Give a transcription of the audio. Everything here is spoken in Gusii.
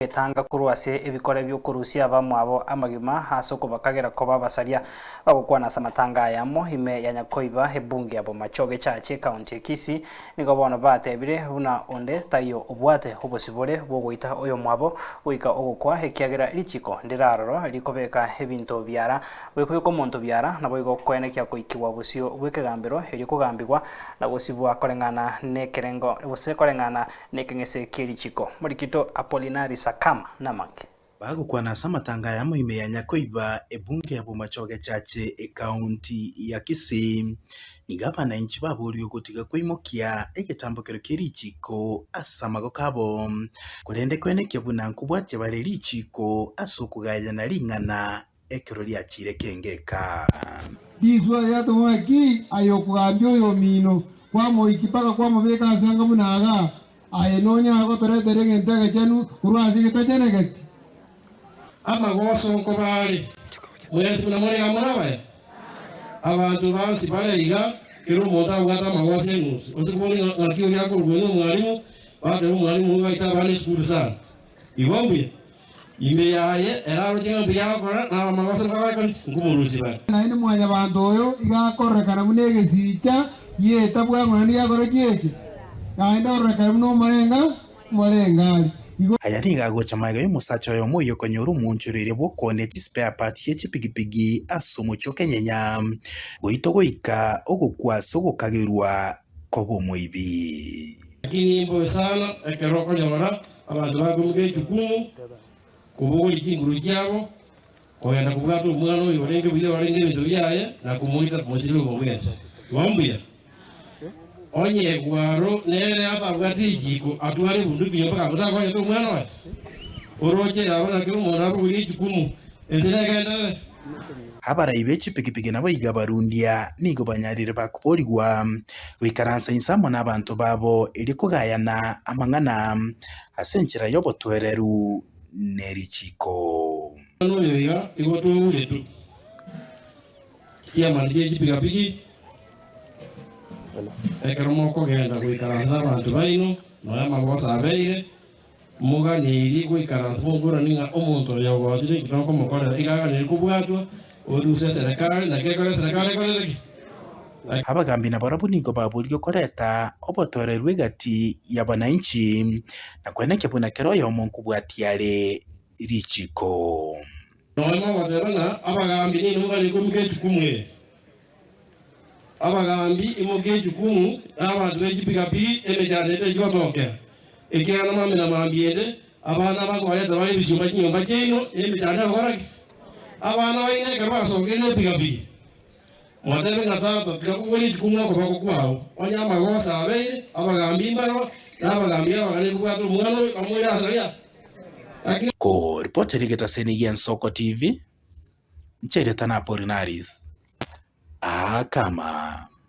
Etanga korwa ase ebikore bi'okorusia abamwabo amagima ase okobakagera koba abasaria bagokwana ase amatanga ayamo ime ya Nyakoiba ebunge ya Bomachoge Church ekaunti ya Kisii nigo bono batebire buna onde taiyo obwate obosibore bw'ogoita oyomwabo goika ogokwa ekiagera richiko ndiraroro rikobeka ebinto biara bwekobeka omonto biara naboigo koenekia goikigwa bosio bw'ekegambero erio kogambigwa na gosibwa koreng'ana nekerengo gose koreng'ana Nekeng'ese kie richiko. Morikito Apolinari Sakama namange. Bagokwana ase amatanga ayamo ime ya Nyakoiba, ebunge ya Bomachoge Chache, ekaunti ya Kisii, nigo abanainchi baboorigwe gotiga koimokia egetambokero kie richiiko ase amagoko abo, korende koenekia buna nkobwatia bare richiiko ase okogayana ring'ana ekero riachiire kengeka. Risoa riatong'wa ng'aki aye okogambia oyomino, kwamoikia mpaka kwamobeka ase anga buna iga, aye nonyare gotoretera egento egechenu korwa ase egetachenegeti? Amagoso nkobare mwensi buna more iga more abaya? Abanto bonsi bare iga, kera omonto abwate amagoso eng'usu. Gose kobori ng'a ng'aki oria akorokwa ng'a omwalimu, bateba omwalimu oyo baite abana esukuru sana. Igo mbuya. Ime yaye ere aroche ng'a mbuya agokora, na abamagoso nkobarekore, nkomorusia bare. Naende Mwanyabaanto oyo iga akororekana buna egesicha gi'etabwa ng'a naende giakora ki eke? Naende arorekane buna omorenga omorengari. Igo. Aya nigo agocha magega y'omosacha oyomo oyio okonyora omoonchoreria bw'okoonia chispare parts chie chipigipigi ase omochie o Kenyenya, goitwa goika ogokwa ase ogokagerwa koba omoibi. Lakini imbobe sana ekero okonyora Abanto bakoimoka echukumu kobogoria chinguru chiabo, kogenda kobwata omwana oyo orenge buya orenge ebinto biaye, na komoita komochiria obogima bw'ense. Igo mbuya onye egwaro nere atabwati richiiko atware ebunduki nyomba mpaka motakonyete omwana oye. Oroche abo naki omonto abogorie echukumu, ense negenderere. Abarai be chipigipigi naboigo abarundia nigo banyarire bakoborigwa goikaransa inse amo nabanto babo erio kogayana amang'ana ase enchera y'obotoereru ne richiiko. Omwana oyo iga igo twauretwe chiamani chie chipigapigi ekero mokogenda goikaransa nabanto baino nonya amagoso abeire. Moganeirie goikaransa mokoranie ng'a omonto oyo ogosire inki tokomokorera, iga aganeirie kobwatwa, oruse eserekari, naki ekore eserekari ekorere ki? Abagambi nabarabwo nigo baboria koreta obotoereru egati y'abananchi, na koenekia buna kera oyomo nkobwatia are richiiko. Nonya mogoteba ng'a abagambi ninwe moganeirie koimoka echukumu eye. Abagambi, imokia echukumu, na abanto be chipigapigi, emechando ende techi gotokera, ekiagera mambia na mambia ende abana bakobareta bare ebisiuma chinyomba chiaino, na emechando egokora ki? Abana baino ekero basokire ne epigapigi, motebe ng'a tata, tiga koboria echukumu okoboko kwao, onye amagoso abeire, abagambi mbaroo, na abagambi abagani kobwata omwana oyo, bamoire ase aria. Lakini. Koripotera egetaseni gi'Ensoko TV, Ncheretana Apolinaris. Aakama.